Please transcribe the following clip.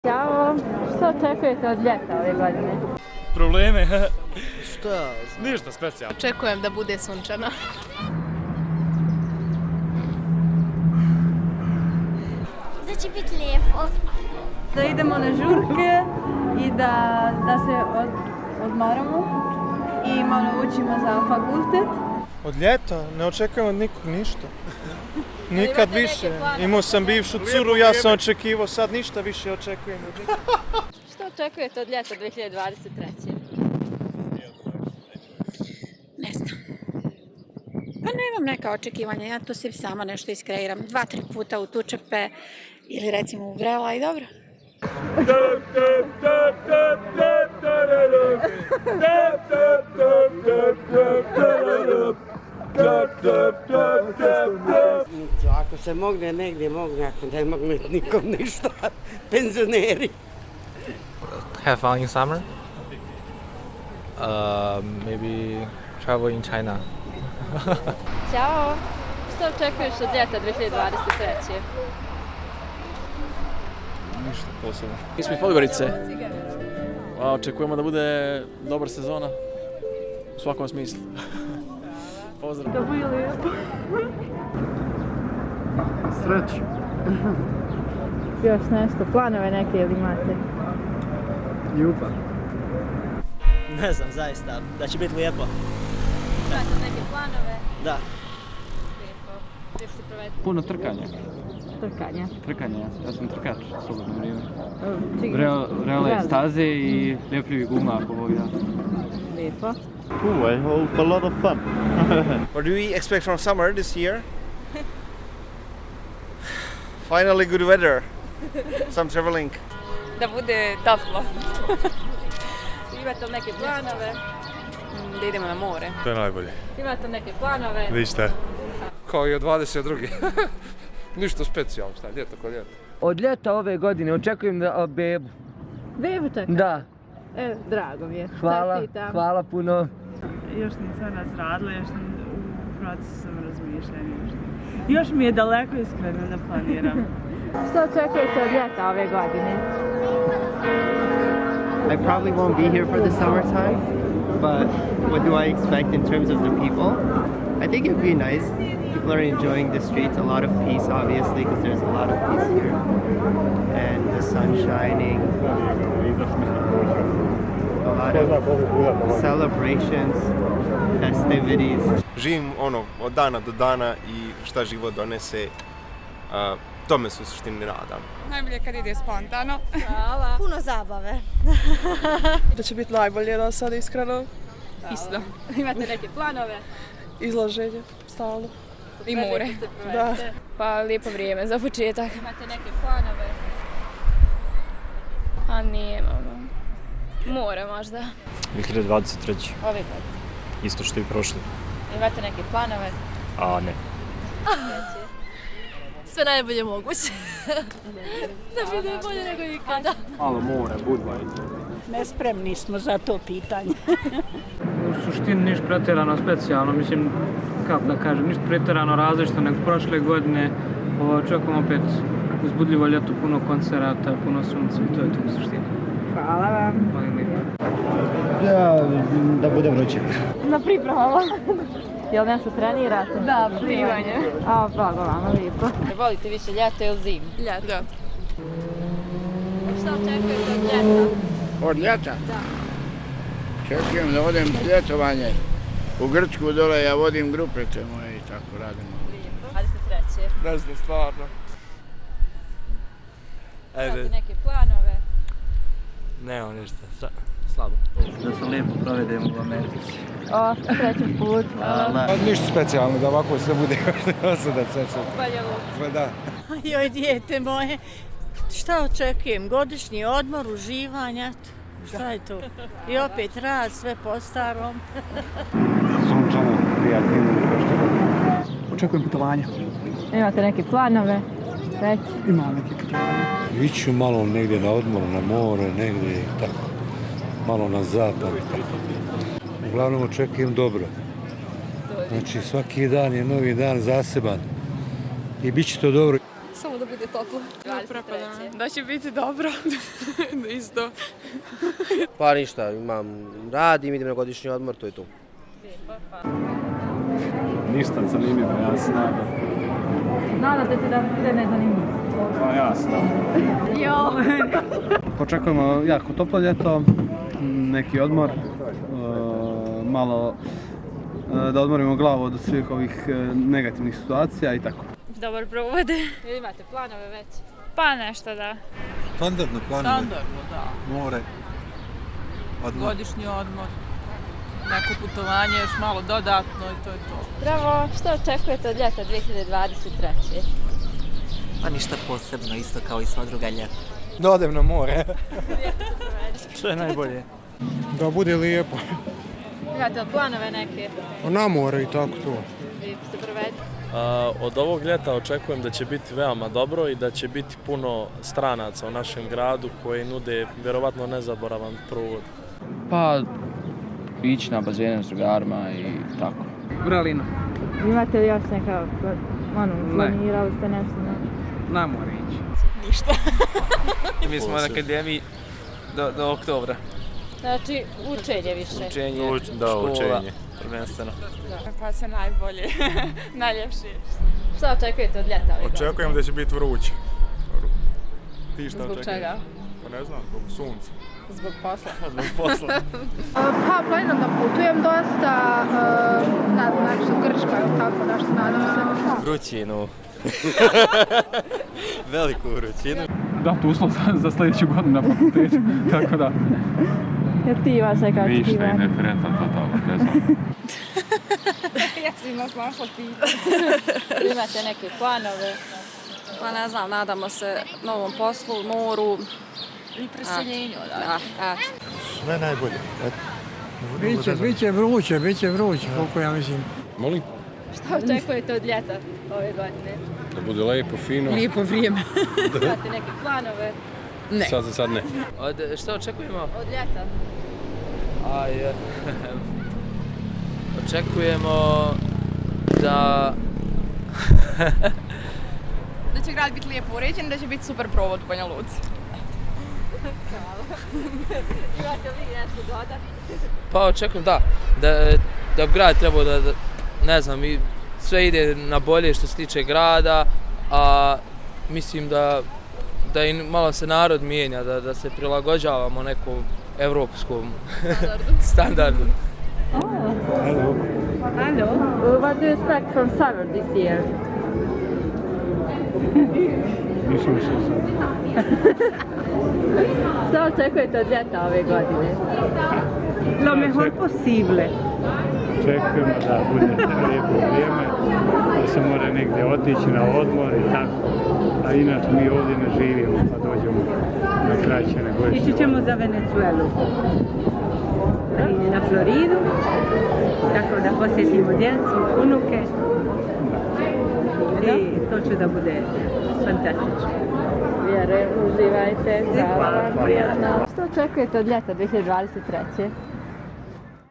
Ćao, što očekujete od ljeta ove godine? Probleme? Šta? Ništa specijalno. Očekujem da bude sunčano. Da će biti lijepo. Da idemo na žurke i da se odmaramo i malo učimo za fakultet. Od ljeta ne očekujem od nikog ništa. Nikad više. Imao sam bivšu curu, ja sam očekivao, sad ništa više očekujem od nikog. Što očekujete od ljeta 2023? Ne znam. Pa nemam neka očekivanja, ja to sebi sama nešto iskreiram. 2-3 puta u Tučepe ili recimo u Brela i dobro. Ako se mogne negdje, mogne, ako ne mogne nikom ništa. Penzioneri. Have fun in summer. Maybe travel in China. Ćao, što očekuješ od ljeta 2023? Ništa posebno. Mi smo iz Podgorice. Očekujemo da bude dobra sezona. U svakom smislu. Pozdrav. Da bude lijepo. Sreću. Još nešto, planove neke ili imate? Ljubav. Ne znam, zaista, da će biti lijepo. Imate neke planove? Da. Lijepo. Gdje ćete provediti? Puno trkanja. Trkanja? Ja sam trkač, slobodno vrijeme. Reale staze i lijepljivih guma ako Bog da. Lijepo. Cool, I hope a lot of fun. What do we expect from summer this year? Finally good weather. Some traveling. Da bude toplo. Imate neke planove? Da idemo na more. To je najbolje. Imate neke planove? Vi ste. Kao i od 22. Ništa specijalno, šta, ljeto ko ljeto. Od ljeta ove godine očekujem da bebu. Bebu čekam? Da. Drago mi je. Hvala puno. Još nisam razradila, još sam u procesu razmišljanja. Još mi je daleko, iskreno ne planiram. Što očekujete od ljeta ove godine? I probably won't be here for the summertime, but what do I expect in terms of the people? I think it would be nice. People are enjoying the streets, a lot of peace obviously because there's a lot of peace here. And the sun shining. A lot of celebrations, festivities. Živim od dana do dana i šta život donese, tome se u suštini nadam. Najbolje kad ide spontano. Hvala. Puno zabave. Da će biti najbolje da sad iskreno. Isto. Imate neke planove? Izlaženje, stalno. I more. Da. Pa lijepo vrijeme za početak. Imate neke planove? A nije, more možda. 2023. Ove godine. Isto što i prošli. Imate neke planove? A ne. Sve najbolje moguće. Da bude bolje nego ikada. Malo more, Budvaj. Nespremni smo za to pitanje. U suštini ništa pretjerano specijalno, mislim, kako da kažem, ništa pretjerano različito nego prošle godine. Očekujem opet uzbudljivo ljeto, puno koncerata, puno sunca i to je to u suštini. Hvala vam. Da bude vruće. Na pripremama. Jel nešto trenirate? Da, plivanje. A, blago vama, lijepo. Volite više ljeto ili zimu? Ljeto. Da. Šta očekujete od ljeta? Od ljeta? Da. Čekujem da odem na ljetovanje. U Grčku dole ja vodim grupe te moje i tako radimo. Lijepo. 23. Ne znam, stvarno. Imate neke planove? Nemam ništa, slabo. Da se lijepo provedemo u Americi. O, srećan put. Hvala. Ništa specijalno, da ovako sve bude kao sada sve super. Bolje luč. Da. Joj, dijete moje, šta očekujem? Godišnji odmor, uživanja, šta je to? I opet rad, sve po starom. Sunčano, prijatno. Očekujem putovanja. Imate neke planove? Već? Imam neke putovanja. Iću malo negdje na odmor, na more, negdje tako. Malo na zapad. Uglavnom očekujem dobro. Znači svaki dan je novi dan zaseban. I bit će to dobro. Samo da bude toplo. Da će biti dobro. Isto. Pa ništa, radim, idem na godišnji odmor, to je to. Ništa zanimljivo, ja se nadam. Nadate se da bude nezanimljivo? Pa ja se nadam. Jo! Očekujemo jako toplo ljeto, neki odmor, malo da odmorimo glavu od svih ovih negativnih situacija i tako. Dobar provod. Imate planove već? Pa nešto, da. Standardno planove. Standardno, da. More. Odmor. Godišnji odmor. Neko putovanje, još malo dodatno i to je to. Bravo, što očekujete od ljeta 2023? Pa ništa posebno, isto kao i sva druga ljeta. Da odem na more. Što je najbolje? Da bude lijepo. Imate li planove neke? Na more i tako to. Vi se provedete? Od ovog ljeta očekujem da će biti veoma dobro i da će biti puno stranaca u našem gradu koji nude vjerovatno nezaboravan provod. Pa, ići na bazene s drugarima i tako. Vrelina. Imate li još neka, planirali ste nešto? Na more ići. Ništa. Mi smo na akademiji do oktobra. Znači, učenje više. Učenje, škola, prvenstveno. Pa se najbolje, najljepše. Što očekujete od ljeta? Očekujem da će biti vruće. Ti šta Zbog čega? Pa ne znam, zbog sunca. Zbog posla. Zbog posla. Pa planiram da putujem dosta, nadam se u Grčkoj, tako nešto nadam se. Vrućinu. Veliku vrućinu. Da, tu uslov za sljedeću godinu na fakultetu, tako da. Jer ti imaš neka očekivanja? Ništa i neferentan totalno, ne znam. Ja sam nas našla pitati. Imate neke planove? Pa ne znam, nadamo se novom poslu, moru. I preseljenju, da. Sve najbolje. Biće vruće, koliko ja mislim. Molim? Što očekujete od ljeta ove godine? Da bude lepo, fino. Lijepo vrijeme. Imate neke planove? Ne. Sad ne. Što očekujemo? Od ljeta? Očekujemo da... Da će grad biti lijepo uređen, da će biti super provod u Banja Luci. Imate li nešto dodati? Pa očekujem da bi grad trebao da ne znam, sve ide na bolje što se tiče grada, a mislim da i malo se narod mijenja, da se prilagođavamo nekom evropskom standardu. Hello. Hello. What do you expect from summer this year? Nisam se sad. Što očekujete od ljeta ove godine? Lo mejor posible. Očekujemo da bude lijepo vrijeme, da se mora negdje otići na odmor i tako. A inače mi ovdje ne živimo, pa dođemo na kraće nego još. Ići ćemo za Venezuelu. I na Floridu, tako da posjetimo djecu, unuke. I to će da bude fantastično. Vjerujem, uživajte, zdravo, prijatno. Što očekujete od ljeta 2023?